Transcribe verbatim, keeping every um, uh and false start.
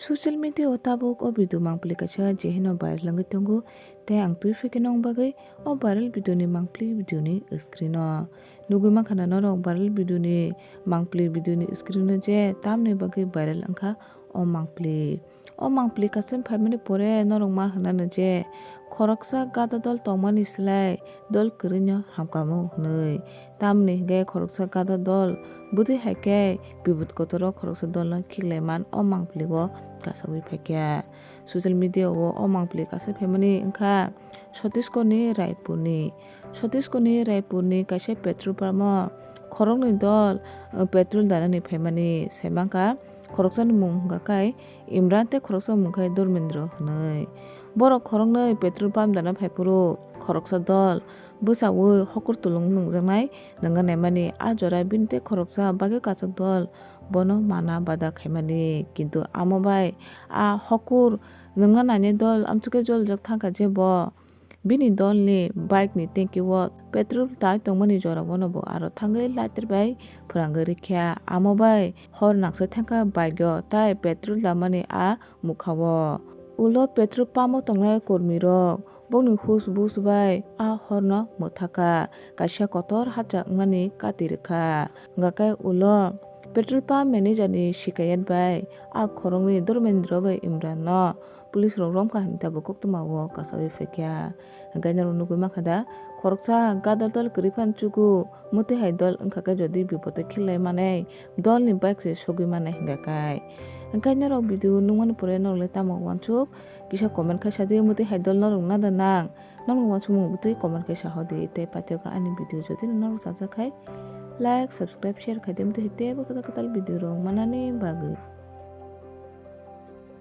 Social media o tabuk o video mangpili kaisa je hino viral wngwi tongo, tei ang twi phai khe nong bagwi o viral video ni mangpili video ni screen o nugwi mankha na norok viral video ni mangpili video ni screen o je tamni bagwi viral wngkha o mangpili. O mangpili kaisa phaimani pore norok ma hwnano je khoroksa gada dol tongmani slai dol kwrwino hamkamo hwnwi. Tamni hwnkhe khoroksa gada dol bwtwi hai khe bibut kotoro khoroksa dolno khiklai man o mangpili o kasagwi phaikha. Social media o o mangpili kaisa phaimani wngkha Chhattisgarh ni Raipur ni. Chhattisgarh ni Raipur ni kaisa petrol pump o khoroknwi dol, uh, petrol danani phaimani sai mankha. Khoroksani mung hwnkha khai Imran tei khoroksa mung khai Dharmendra hwnwi. Borok khoroknwi petrol pump dana phaiphuru khoroksa dol bwchaui hokur tulung nungjaknai nungna naimani. A jora bini tei khoroksa bagwi kachak dol bono mana bada khaimani, kintu amo bai a hokur nungna nainai dol amchukhe jolijak thangkha je bo bini dolni bike ni tanki o petrol tai tongmani jora bono bo aro thangwi lighter bai phwrangwi rikha. Amo bai hor nangsa thangkha bike o tai petrol damani a mukha o. Ulo petrol pump o tongnai kormi rok bokni hus bus bai a horno mwthakha, kaisa kotor hacha wngmani kati rwkha. Hwnkha khe ulo petrol pump manager ni shikayat bai a khoroknwi Dharmendra bai Imran no police rok romkha hinwi tabuk koktwma o kasawi phaikha. Hwnkhe norok nugwi mankha da, khoroksa gada dol kwrwi phano chugo, mwtwi hai dol wngkha khe jodi bipot o khiklai manai, dolni bike se sogwi manai hwnkha khe. Hwnkhe norok video nukmani pore norok le tamo uansuk, kisa comment khai sadi, mwtwi hai dol norok nada nang, norok uansukmung bwtwi comment khai sahodi. Tei paithago ani video jodi norok chajak khai like, subscribe, share khai di, mwtwi hai teibo kwtal kwtal video rok manani bagwi.